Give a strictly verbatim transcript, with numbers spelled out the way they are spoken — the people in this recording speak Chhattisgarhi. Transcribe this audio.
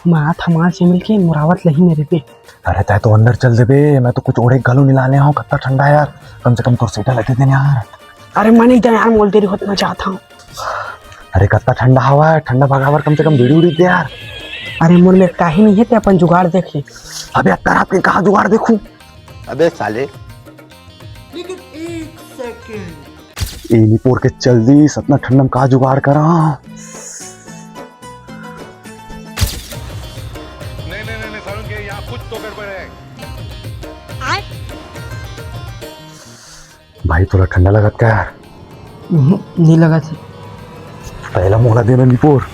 मैं आत हंव माल से मिलके, मोर आवत ले ही मेरे पे। अरे तैं तो अंदर चल देबे, मैं तो कुछ ओढ़े घलो नइ लाने हंव। कत्ता ठंडा हे यार, कम से कम तोर स्वेटर ला दे दे ना यार। अरे मैं नइ देंव यार, मोला देरी होत, मैं जात हंव। अरे कत्ता ठंडा हवा हे, ठंडा भगाबर कम से कम बीड़ी उड़ी दे यार। अरे मोर मेर काही नइ हे, तैं अपन जुगाड़ देख ले। अबे अत्ता रात के कहाँ जुगाड़ देखूं? अबे साले। लेकिन एक सेकंड। ए निपोर के चल दी, सतना ठंडा में का जुगाड़ करा? नहीं, नहीं, नहीं, नहीं, सारुण के यहाँ कुछ तो गड़बड़ है। भाई, तोला ठंडा लगत का यार? उहुं, नइ लगत हे। पहला मोला देना निपोर।